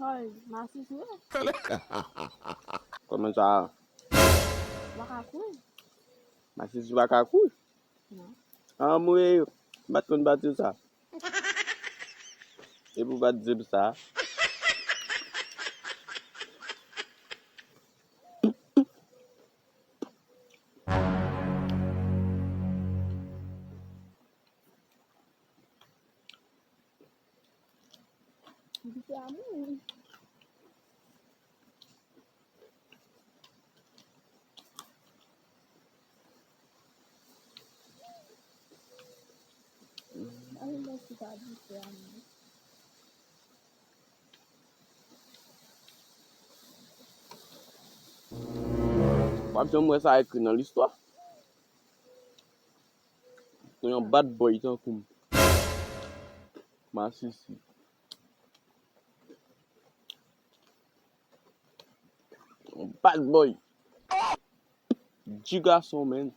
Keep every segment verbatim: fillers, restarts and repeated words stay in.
Ay, masisi, wi. Kòman sa? Ou pa ka kouri. Masisi pa ka kouri? Non. Anmwey, m pa t konn pa di w sa. Epi w pa t di m sa. Li te amou. Ay, mwen si pa di te amou. W ap janm wè sa ekri nan listwa. Pou yon bad boy tankou m. Masisi. Yon bad boy. Di gason, man.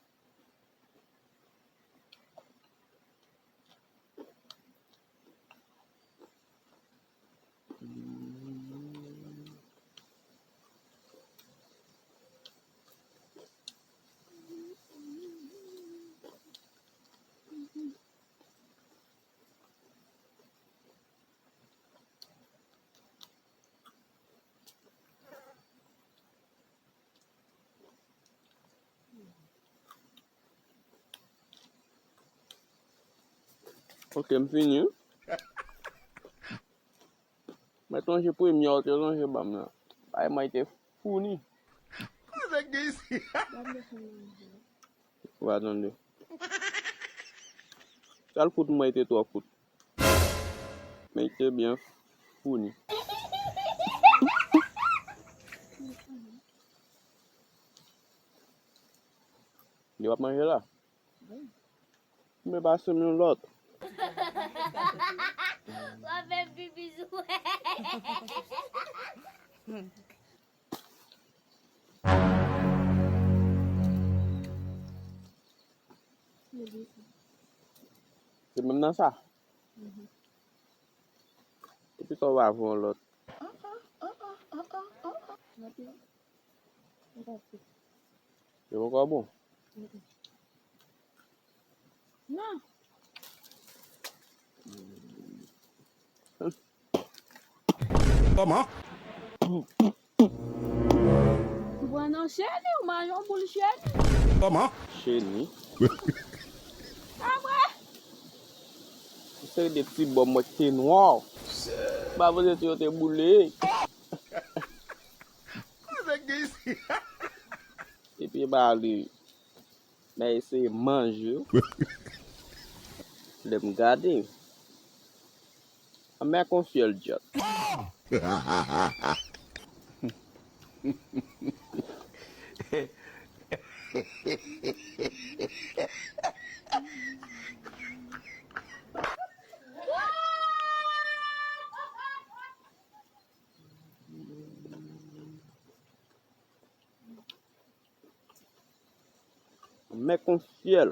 Ok, m fini. Mwen sonje premye w te sonje ban m nan. Ay, mwen te founi. Ou pa tande. Sèl fout mwen te twò fout. Men te byen founi. Li w ap manje la? Men pase m yon lòt. W ap fè pipi sou. Se menm nan sa? Epi sa w pa voye yon lòt. Yo poko bon. Non. Kòman? Ou pran nan cheni, ou manje yon boul cheni. Kòman? Cheni. Apre? Se de ti bòm mwen ki te nwa. M pa panse si yo te boule. Epi ba li. Mwen eseye manje yo. Lè m gade. Mwen konfye l djòt. Mwen konfye l.